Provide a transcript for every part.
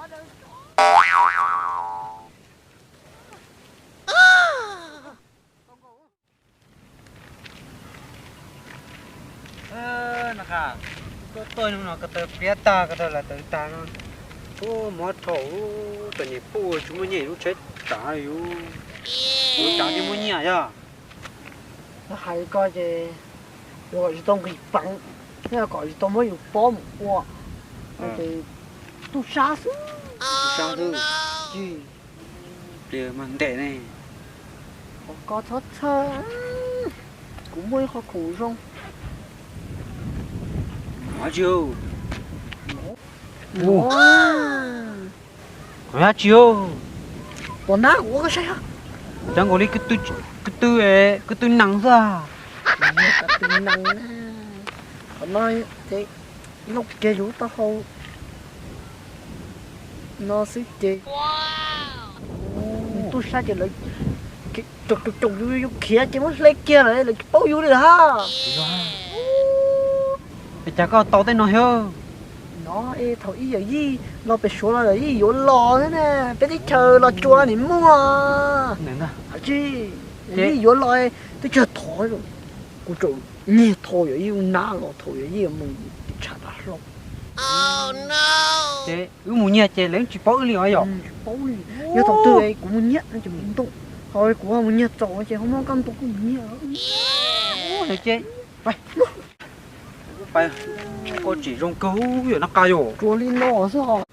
Koj tuaj hnub no koj tawv pliab tag, koj tawv lam tawv tag no. Ub, mob dhau, txom nyem pub tsis muaj nyiaj lub tsheb tsav yus, lub tsav thiaj muaj nyiaj yog. Hais koj ces yus kom tsis tau nqis peev, thiab kom tsis tau muab yus pob mus ua, ces tub sab xwb. Tub sab xwb. Pliag mas ntev ne. Kom koj txhob txhawj, kuv muaj ib qho khoom zoo. Ua dab tsi? Ua dab tsi? Pom nab kuv ua koj saib. Cov nkaus li ko tw, ko tw nees xwb. Qhov no ces loj kiag yus taub hau no xwb ces tub sab ces lawv coom coom yus, yus khiav ces muab hle kiag lawm, lawv tsis paub yus li hab. Es cas koj tau tej no thiab? No es thaum ib yawm yij los pem Suav los yawm yij yuav los thiab ne, peb teb chaws los tsuas nim muaj. Tsis, yawm yij yuav los twb tsis thov, kuv tseem nyiag thau yawm yij ua nab los thau yawm yij mus tsham dav hlau. Ces wb mus nyiag ces lawv tsis paub wb li os yom? Tsis paub li. Yog thaum twg kuv mus nyiag ces mus ntoo, ho kuv mus nyiag txaus ces ho muab koj ntoo kuj mus nyiag. Ces koj tseem zoo kawg yom, nab qa yom. Tsuas li no xwb os.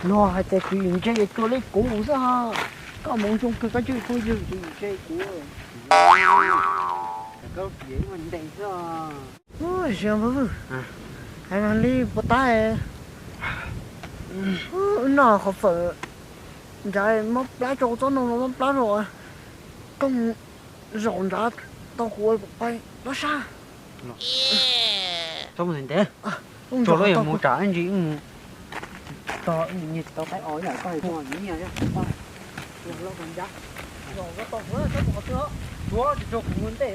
Luag hais tias kuv yim ntse es tsuas li kuv xwb os. Koj hmoov zoo kawg koj coj phooj ywg, kuv yim ntse kuv. Koj piav ib ntees xwb os. Ub, ziag npawg, hais mas li puas tab? Wb noj qhov fawm nrad, mob plab rau txob no los mob plab rau. Koj mus zaum nrad tau kuv ua pais pab sab. Txhob mus ntev, tsuas lub yog mus tsam ib ntsis wb mus tog, wb mus nyiag tsis tau qaib os, yam koj hais txhob mus nyiag. Zaum tau, txhob mus qhov twg, tsuav tsis tsuag kuv mus ntej.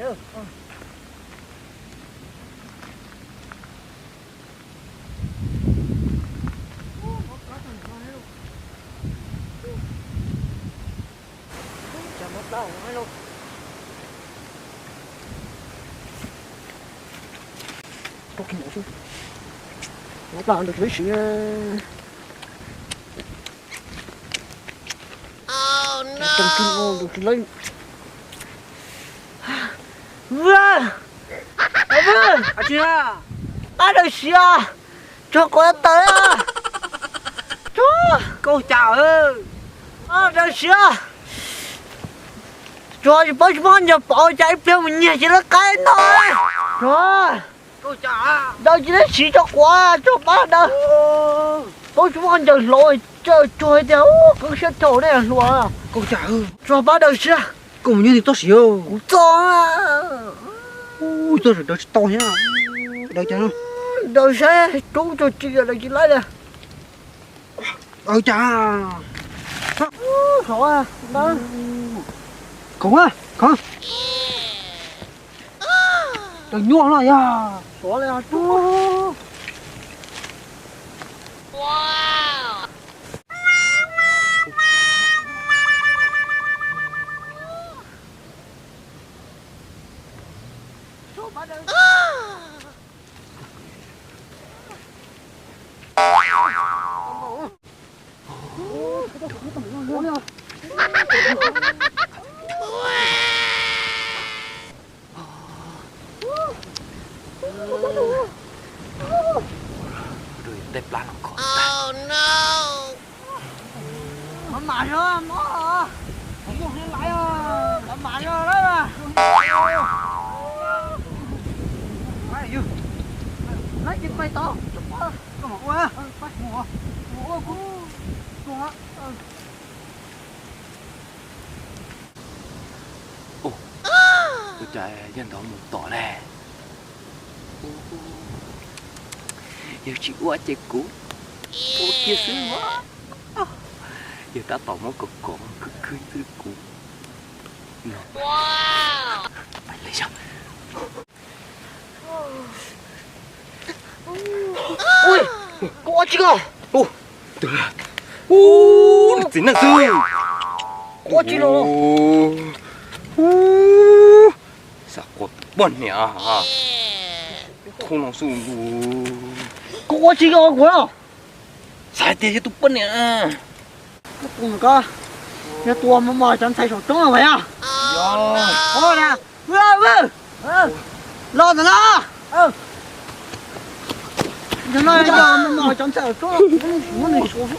Pab daws siab, tsuag quav tawv. Kaug cas? Pab daws siab, tsuag tsis paub tsis muaj ncaws pov cas ib pliag mus nyiag tsis lawv qaib no. Tsuag, daws tsis lawv siv tso quav, tsuag pab daws. Paub tsis muaj ncaws hlau, tsuag tias qeeb siab rau nej hluas. Tsuag pab daws siab. Koj mus nyob twg txoj siv? Kuv txoj. Ub, txoj siv daws tsis tau thiab. Daws cas? Daws saib rub tsuag tsis daws tsis laib li. Daws cas? Khoom, khoom. Daws nyuaj no yog. Suav li os. Tej plab los khov tag. Mov mam zog mov, kuv mus hlais laiv os, mov mam zog lawm. Lawv tsis pais tau, koj mam ua, mus ua kuv tuag. Ua cas yawg ntawd mus tom ne? Yawg tsis ua ces kuv ua kiag xwb mas. Yawg tab tom muab kom kom khwb khwb xwb kuv. Ui, koj ua tsi koj? Ub, niag txiv neej xwb. Ua tsis los. Ub, xav quav tus poj niam. Khub no xwb. Koj ua tsis los kuv. Xav tias yog tus poj niam. Koj tus ko, yog tus mos mos cov ntxhais saum roob no mas yog. Los ntawm no. Yog no yog mos mos cov ntxhais saum roob, muab nws suav.